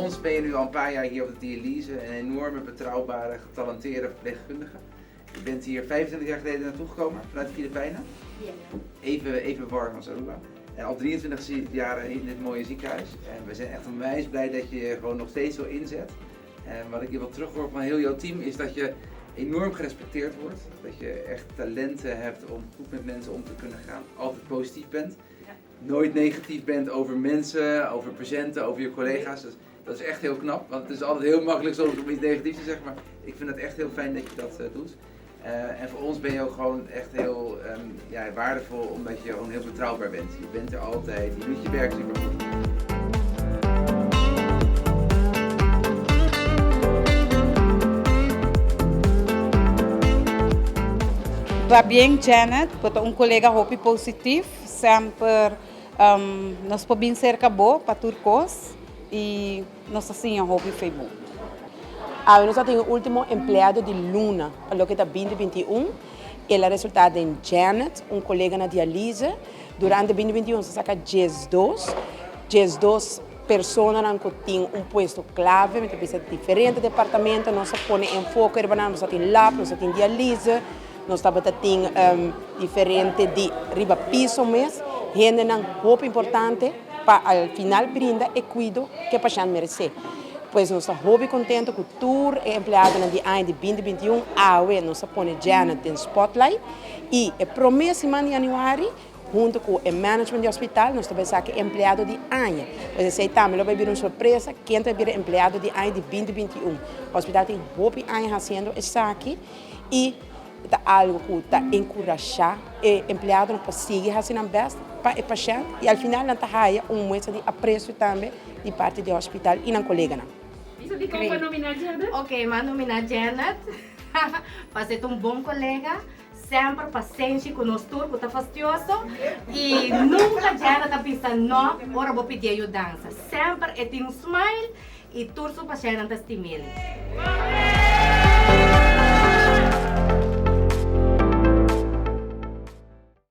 ons ben je nu al een paar jaar hier op de dialyse, een enorme betrouwbare, getalenteerde verpleegkundige. Je bent hier 25 jaar geleden naartoe gekomen vanuit de Filipijnen. Ja. Even, even warm als Aruba. En al 23 jaar in dit mooie ziekenhuis. En we zijn echt onwijs blij dat je je gewoon nog steeds zo inzet. En wat ik hier wel terughoor van heel jouw team is dat je enorm gerespecteerd wordt. Dat je echt talenten hebt om goed met mensen om te kunnen gaan. Altijd positief bent. Nooit negatief bent over mensen, over patiënten, over je collega's. Dus dat is echt heel knap, want het is altijd heel makkelijk soms om iets negatiefs te zeggen. Maar ik vind het echt heel fijn dat je dat eh, doet. Eh, en voor ons ben je ook gewoon echt heel ja, waardevol, omdat je gewoon heel betrouwbaar bent. Je bent er altijd, je doet je werk super goed. Pabien Janet, bo ta un colega hopi positief, semper nos por bin cerca bo pa tur cos y nos ta siña hopi fe bo. Awe nos a tin e ultimo empleado di luna pa loke ta binti 21. El a resulta den Janet, un colega na dialyse. Durante binti 21 nos a saca 12, 12 personanan cu tin un puesto clave, mi ta bisa diferente departamento, nos a pone enfoke riba nan, nos a tin lab, nos a tin dialyse, nos tabata tin diferente di riba piso mes, hendenan hopi importante pa al final brinda e cuido cu e pashent merece. Pues nos ta hopi contento cu tur e empleadonan di aña di binti 21, awe nos a pone Janet den spotlight y e prome siman di januari, Hunto cu e management di hospital nos ta bay saca e empleado di aña. Pues esey tambe lo bay bira un sorpresa ken ta bay bira empleado di aña di binti 21. Hospital tin hopi aña haciendo esaki y ta algo cu ta encurasha e empleadonan pa sigui haci nan best pa e pashent y al final nan ta haya un muestra di aprecio tambe di parti di hospital y nan coleganan. Bisa dikon pa nomina Janet? Ok, m'a nomina Janet pasobra e ta un bon colega. Semper pasenshi ku nos tur ku ta fastioso i nunka Janet ta bisa no ora bo pidié yudansa. Semper e tin un smile i tur su pashennan ta stim'el.